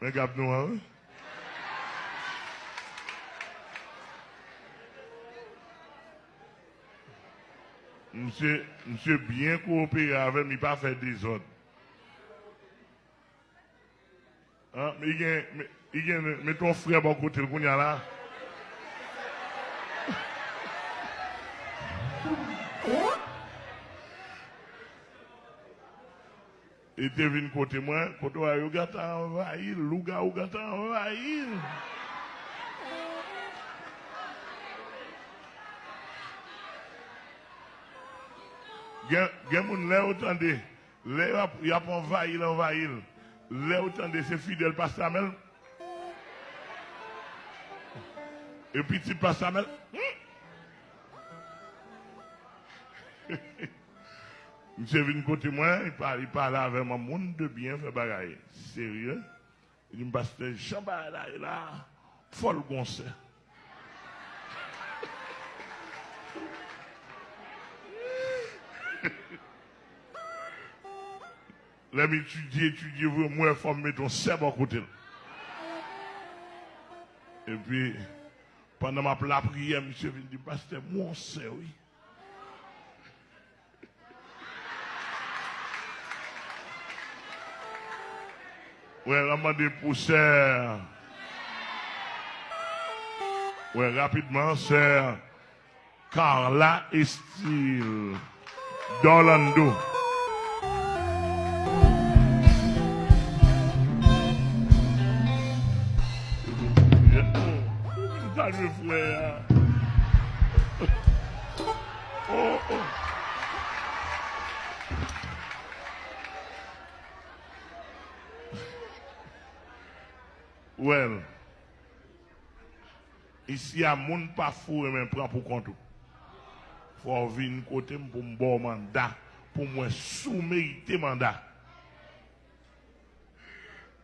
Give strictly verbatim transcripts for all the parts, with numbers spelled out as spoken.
Men gad nou an, wi. Misye, misye byen kowopere avè m, li pa fè dezòd. An, li gen, li gen, mete yon frè bò kote l kounye a la. Li te vin kote mwen, kote w a yo gentan anvayi l, lougawou gentan anvayi l. Gen, gen moun lè yo tande, lè y ap, y ap anvayi l, anvayi l, lè yo tande se fidèl Pastè Amèl, e pitit Pastè Amèl, hmm? Misye vin kote mwen, li pa-, li pale avè m an moun de byen, fè bagay serye. Li di m, "Pastè, jan bagay la ye la, fò l gon sè." Lè m etidye, etidye vre, m wè fò m mete yon sè bò kote l. Epi, pandan m ap lapriyè, misye vin di, "Pastè, m wè yon sè, wi." Wè, l ap mande pou sè. Wè, rapidman, sè Carla Estil Dorlando. Salye frè a. Oh, oh. Well, isi a, moun pa foure men pran pou kont ou. Fò w vin kote m pou m ba w manda, pou m wè si w merite manda.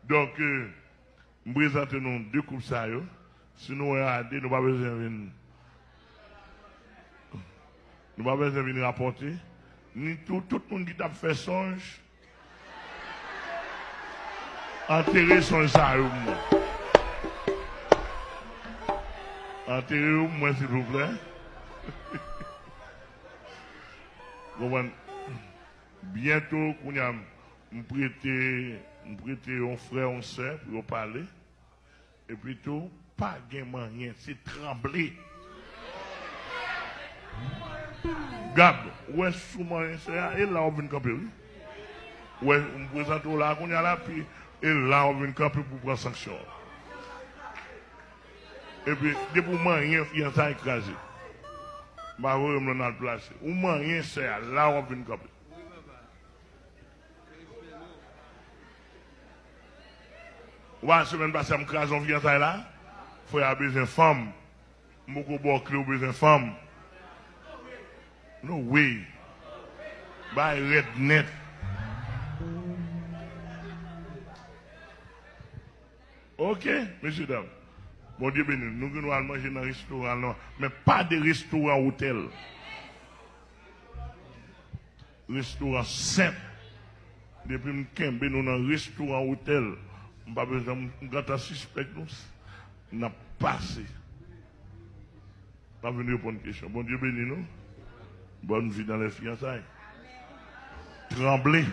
Donk, euh, m prezante nou de koup sa yo. Si nou wè a de, nou pa bezwen vin, nou pa bezwen vin rapòte. Ni tou, tout moun ki t ap fè sonj, antere sonj sa yo pou mwen. Antere yo pou mwen, silvouplè. Konprann? Byento, kounye a, m prete, m prete yon frè, yon sè pou yo pale. Epi tou, pa gen manyen, se tranble. Gad, ou wè sou manyen sè a, e la w ap vin kanpe, wi. Ou wè, m prezante w la, kounye a la, pi e la w ap vin kanpe pou pran sanksyon an. Epi, depi w manyen, fiyansay kraze. M pa voye m nan al plase. Ou manyen sè a, la w ap vin kanpe. Ou pa wè semèn pase a m kraze yon fiyansay la? Frè a bezwen fanm. M poko ba w kle, ou bezwen fanm. No way. Bagay rèd nèt. Ok, mesye dam. Bondye beni nou. Nou gen dwa al manje nan restoran, non. Men pa de restoran otèl. Restoran senp. Depi m kenbe nou nan restoran, otèl, m pa bezwen, m, m gentan sispèk nou. N ap pase. M ap vin reponn kesyon. Bondye beni nou. Bonne vie dans les fiançailles. Tranble.